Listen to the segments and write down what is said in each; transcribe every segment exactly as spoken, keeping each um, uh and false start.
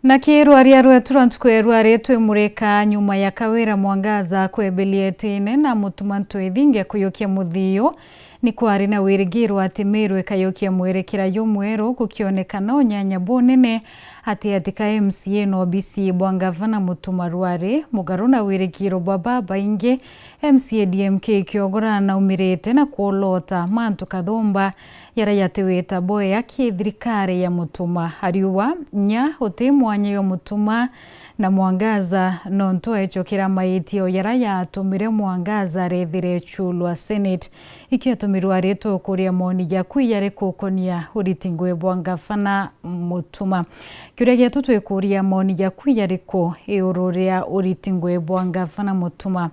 Na ki rwaria rwetu rwa ntuku ya rwari twimurika nyuma ya Kawira Mwangaza kwebelia itine na Mutuma Ntwithinge kuyukia muthiu, ni kwari na wirigiro ati Miru ikayukia mwerekera jumweru gukionekana unyanya bunene ati atika M C A na obisi bwa ngavana Mutuma rwari, mugaru na wirigiro bwa babaingi. M C A D M K Kiogora naumirite na kuolota mantu kathumba jaria jatiwita boya ki thirikari ya Mutuma. Ariuga nya uti mwanya jwa Mutuma na Mwangaza nontu aicokera maitio jaria jatumire Mwangaza arethire chulwa Senate. Ikio atumirwe aritwe ukuria moni jaku jariku ukonia uriti ngugi bwa ngavana Mutuma. Kiuria gietu twikuria moni jaku jariku iguru ria uriti ngugi bwa ngavana Mutuma?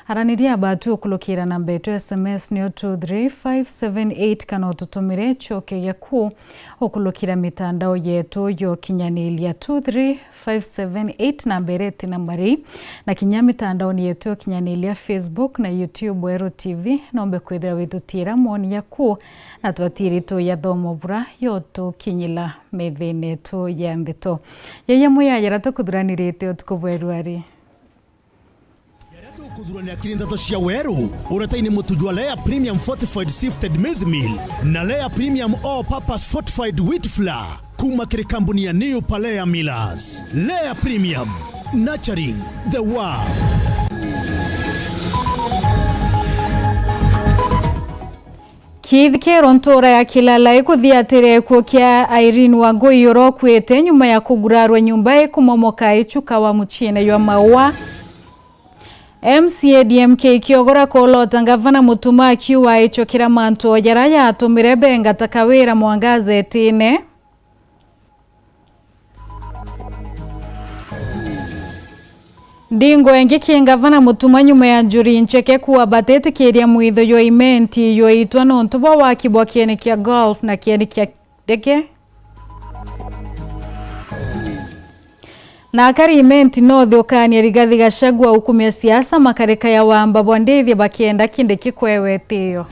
Araniria batu ukulukira namba yetu S M S niyo two three five seven eight kana ututumire icoke giaku ukulukira mitandao yetu ya ukinyaniria two three five seven eight namba iria iti na mari, na kinya mitandaoni yetu ya ukinyaniria Facebook na YouTube Weru T V, nombe kwithira witutiira moni jaku na twatiiri tuyathoma bura yotukinyila methene yetu ya ndeto. Yeye muyayera tukuthuranirite utuku bwa rwari. Jaria tukuthurania kiri ndeto cia Weru, uretaini mutu jwa Lea Premium Fortified Sifted Maize Meal na Lea Premium All Purpose Fortified Wheat Flour kuma kiri kambuni ya New Palea Millers. Lea Premium, nurturing the world. Kithikiro ntura ya Kilala ikuthiatira gikuo kia Irene Wangui uria ukuite nyuma ya kugurarwa nyumba ikumomoka ichukawa muciine jwa Maua. M C A D M K Kiogora kuolota ngavana Mutuma akiuga aicokera mantu o jaria jatumire bengata Kawira Mwangaza itine. Ndingo ingi ki ngavana Mutuma nyuma ya njuri ncheke kuuga batitikiria mwitho jwa imenti jwaitwa nontu bwa waki bwa kieni kia golf na kieni kia ndege. Na akari Imenti North ukania Rigathi Gachagua ukumia siasa makarika ya wamba bwa ndithia bakienda Kindiki kwewa itio.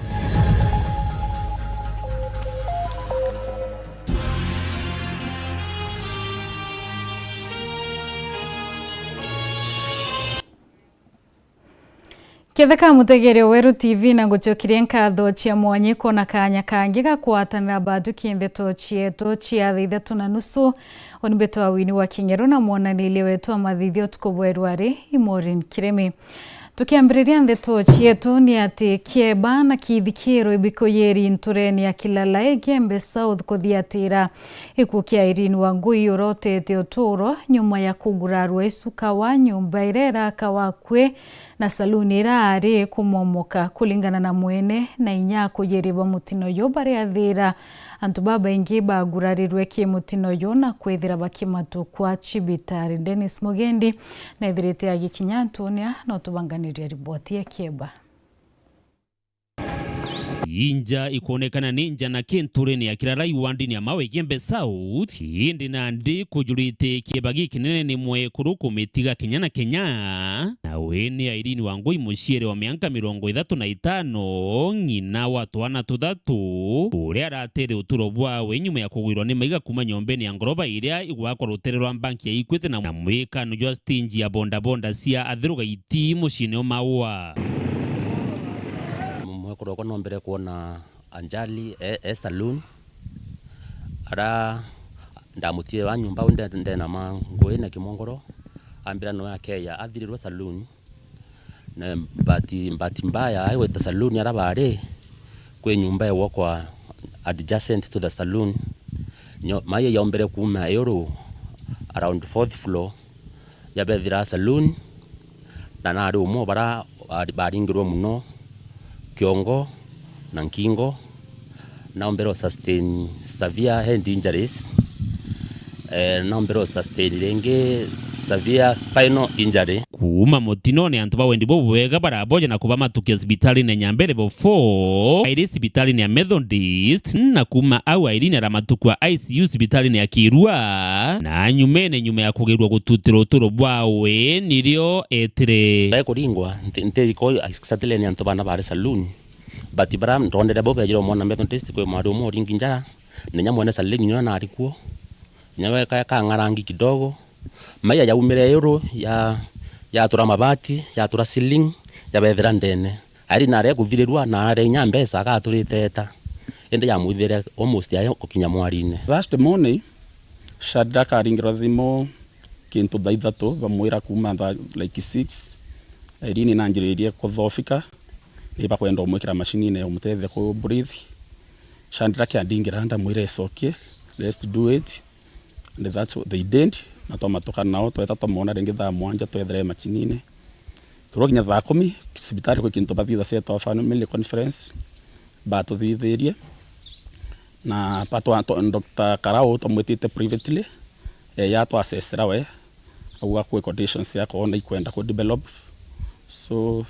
Ketheka mutegere Weru T V na ngucokerie nkatho cia mwanya kwona kanya kangi ga kwatanira bathuki ndeto cietu cia thaa ithatu na nusu. Uni mbitwa Wini wa King'eru na mwonanirie wetu wa mathithio utuku bwa rwari i Maureen Kirimi. Tukiambiriria ndeto cietu ni ati kieba na kithikiro ibikuyiri ntureni ya Kilala Igembe South kuthiatira gikuo kia Irene Wangui urotete uturo nyuma ya kugurarwa icukawa nyumba iria irakawa akui na saluni iria ari kumomoka. Kulingana na mwene na inya akuyiri ba mutino uyu bariathira antu babaingi bagurarirwe ki mutino uyu na kwithira bakimatukwa cibitari. Dennis Mugendi nethirite agikinya antu unia na utubanganiria riboti ya kieba. Inja ikwonekana ni nja na kinturene ya Kirara iwandini ya mawe Igembe South, indi nandi kujurite kieba gikinene ni mwekuru kumitiga kinya na kinya. Na we ni Irene Wangui, muciere wa mianka mirongo ithatu na itano, ng'ina wa twana tuthatu, uria aratere uturo bwawe nyuma ya kugwirwa ni maiga kuma nyombene ya ngoroba iria igwakwa rutere rwa banki ya Equity na, na mwikano jwa stage ya bodaboda cia Athiru Gaiti muciine o Maua. Mwekuru wakwa no mbere kwona ajali e, e saloon. Ara ndamutire wa nyumba au nde, ndena mangui na kimongoro, ambira no akeya athirirwe saloon. Na bahati, bahati mbaya, aigwita saloon ara bari, kwi nyumba igwakwa adjacent to the saloon. Nyo, mai yaumbire kuuma iuru around fourth floor, yabethira saloon, na nari umwe bara bari, baringirwe muno kiongo na nkingo, na umbere u sustain severe head injuries, eh, na umbere u sustain ringi severe spinal injury. Kuuma mutinone, antu ba wendi bubwega baraboja na kubamatukia cibitarine ya Nyambere Level four, airi cibitarine ya Methodist, na kuuma au airi ni aramatukua I C U cibitarine ya Kirua, na nyumene, nyuma ya kugerua gututirwa uturo bwawe, nirio etire. Bae kuringwa, nti, nti iko exactly ni antu bana bari saloon, but bara ndonere bo bejire umwona Methodist kwi mwari umwe uringi njara, na inya mwene saloon nyo nari kuo, inya we ka, kang'arangi kidogo, Maia yaumire iuru, ya, yatura mabati, yatura ceiling, yabethira ndene. Ari nare kuthirirua, na are inya mbeca agaturite eta. Indi yamwithire almost ayo gukinya mwarine. Last morning, Shadrack aringirwa thimu kintu thaa ithatu, bamwira kuuma thaa, like, six, Irene nanjiririe kuthofika, ni bakwenda umwikira machinine umutethia ku breathe. Shadrack andingira, ndamwira, "It's okay, let's do it." And that's what they did. Na twamatuka nao, tweta twamwona ringi thaa mwanja, twethire machinine. Kirwa kinya thaa kumi, cibitari kwi kintu bathitha set of family conference, batuthithirie. Na batwa, twa, Doctor Karau twamwitite privately, eh, ya twasesera we, auga kwi conditions ya corona ikwenda ku develop. So,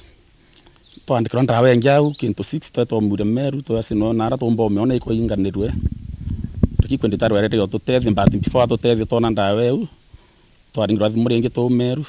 twandikirwa ndawa ingi au, kintu six, twetwa mure Meru, twasi no nara tumba umiona ikwainganirwe. Tukikwenda itari werete yo tutethie, but before atutethie twona ndawa eu, twaringirwa thimu ringi tu Meru,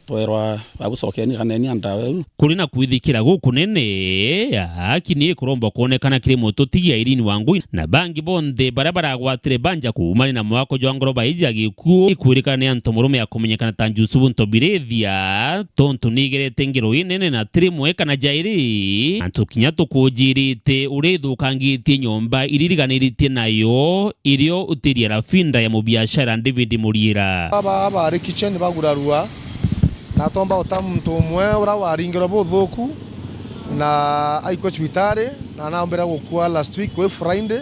twerwa, "Babu, cokeni, ganeni a ndawa eu." Kuri na kwithikira gukunene, aki ni ikuromba kwonekana kiri mututigi Irene Wangui na bangi bonthe baria baragwatire banja kuumania na mwako jwa ngoroba iji ya gikuu, ikwirikana ni antu murume akumenyekana ta Jusufu Ntobirithia, tontu nigerete ngero inene na tiri imwe kana jairi, antu kinya tukujirite uria ithukangitie nyomba iririganiritie nayo, irio utiria rafinda ya mubiashara David Muriira. Baba, baba ari kitchen bagurarua, na tomba uta muntu umwe ura waringirwe buthuku na aikua cibitari, na naombere gukua last week kwi Friday.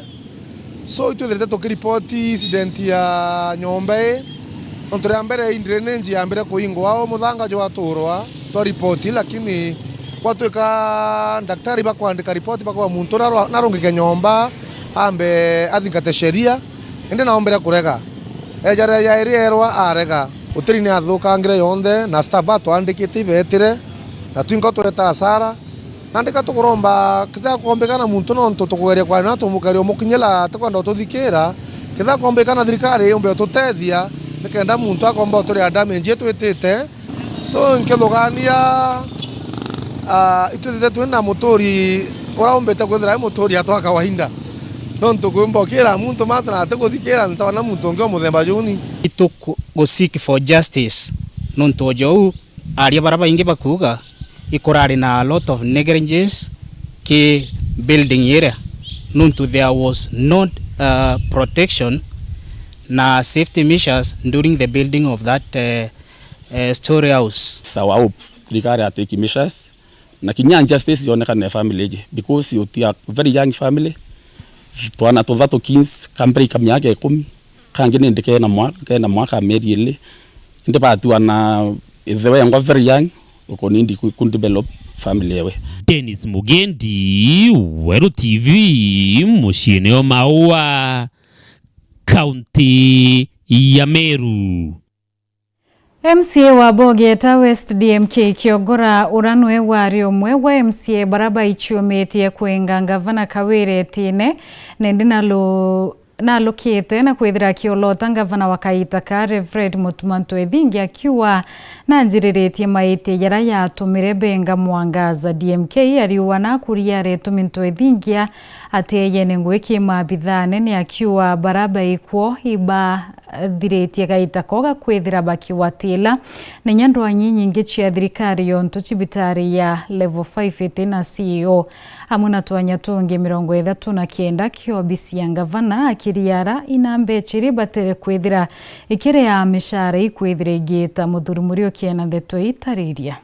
So, itwithirite tukiripoti incident ya nyomba ii. Nontu ria mbere ii drainage yambire kuingwa, o muthanga jwaturwa, twaripoti, lakini gwatwika ndaktari bakwandika ripoti, bakauga muntu uria arwa-, narungike nyomba, ambe athingate sheria, indi naombire kurega. Eja ria jairi erwa arega. Utiri ni athukangire yonthe, na staff batwandikite ibetire, na twinka tweta asara. Nandi ka tukuromba, kethira kwombikana muntu nontu tukugeria kwaria na tumukeria umukinyira, atikwenda ututhikira, kethira kwombikana thirikari yumbe ututethia, nikenda muntu akomba uturia damage itwitite. So, nkithugania, ah, itwithite twina muturi ura umbite kwithira ai muturi atwa kawaida. Nontu kwimba ukira muntu mata na atikuthikira, ntaona muntu ungi o muthemba juni. Itu ku, ku seek for justice, nontu o jou, aria bara baingi bakuuga, ikurari na a lot of negligence ki building iria, nontu there was no, uh, protection na safety measures during the building of that, uh, uh, story house. It's our hope thirikari atake measures, na kinya justice yonekane family iji, because uti a very young family, twana tuthatu kins, kambere ika miaka ikumi, kangi nindi kena mwaka, kena mwaka mieri ili, indi batua na ithe wengwa very young, ukonindi ku, ku develop family ewe. Dennis Mugendi, Weru T V, muciine o Maua, kaunti ya Meru. M C A wa Bogeta West D M K Kiogora, ura nwe wari umwe wa M C A bara baichumitie kwenga ngavana Kawira Etiene, nindi nalu-, nalukite na kwithira akiolota ngavana wa kaita ka Reverend Mutuma Ntwethingia, akiuga nanjiriritie maitia jaria yatumire benga Mwangaza. D M K ariuga na akuria aretumi Ntwethingia atieyene ngui ki maabitha anene, akiuga bara baikwo iba thiritie gaita ko ga kwithira bakigwatila na inya ndwaa inyingi cia thirikari yontu cibitari ya level five iti na C E O amwe na twanya tungi mirongo ithatu na kenda kiobi cia ngavana, akiria ara ina mbecha iria ibatere kwithira ikiria micara ikwithira igiita. Muthuri Muriuki ena ndeto itariria.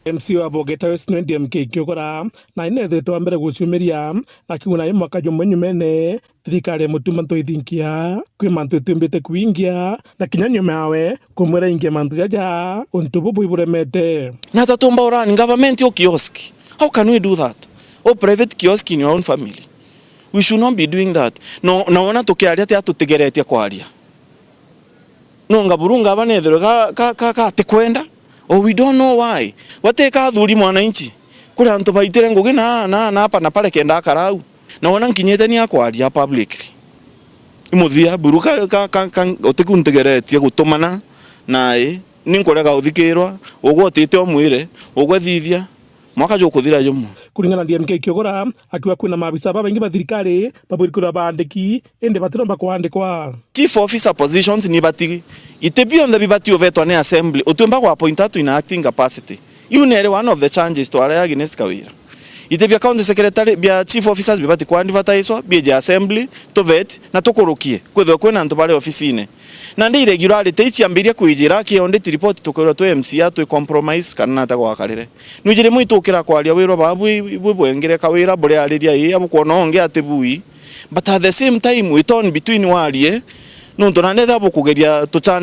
M C A wa Bogeta West nwe D M K Kiogora, na inethitwe wa mbere guciumiria, akiuga nayo mwaka jumwe nyumene, thirikari ya Mutuma Ntwethingia kwi mantu itiumbite kwingia, na kinya nyuma yawe kumwira ingie mantu jaja, untu bubu iburemete. Na tatumba urani government o kiosk. How can we do that? O private kiosk in your own family. We should not be doing that. No, na wona tukiaria tia tutigeretie kwaria. Nonga burunga aba nethirwe ka, ka, ka, ka atikwenda. Oh, we don't know why. Wateka athuri mwananchi. Kuri antu baitire ngugi na, na, na apa na pale kenda akarau. Na wona nkinyite ni akwaria publicly. Imuthia, buru ka, ka, ka, ka, utikuntigeretie gutumana nae. Ninkurega uthikirwa, ugwe utite umwire, ugwe thithia. Mwaka jukuthira jumwe. Kuringana na D M K Kiogora, akiuga kwina maabisa babaingi ba thirikari babwiri kwithirwa baandiki, indi batiromba kwandikwa. Chief officer positions ni bati, iti bionthe bibati uvetwa ni assembly, utiumba gwa appointa tu in acting capacity. Iu nere one of the charges tware against Kawira. Iti bia county secretary, bia chief officers bibati kwa advertiswa, bieje assembly, tuvet, na tukurukie, kwithirwa kwina antu bari ofisine. Nandi irregularity iciambiria kwijira, ki audit report tukwirwa twi M C A twi compromise kana nata gwakarire. Nwiji rimwe itukira kwaria wirwa baa bwi, bwi bwengire Kawira buriariria ii, abukwona ungi ati bui. But at the same time, we torn between warie, nontu nandi etha bukugeria tuchane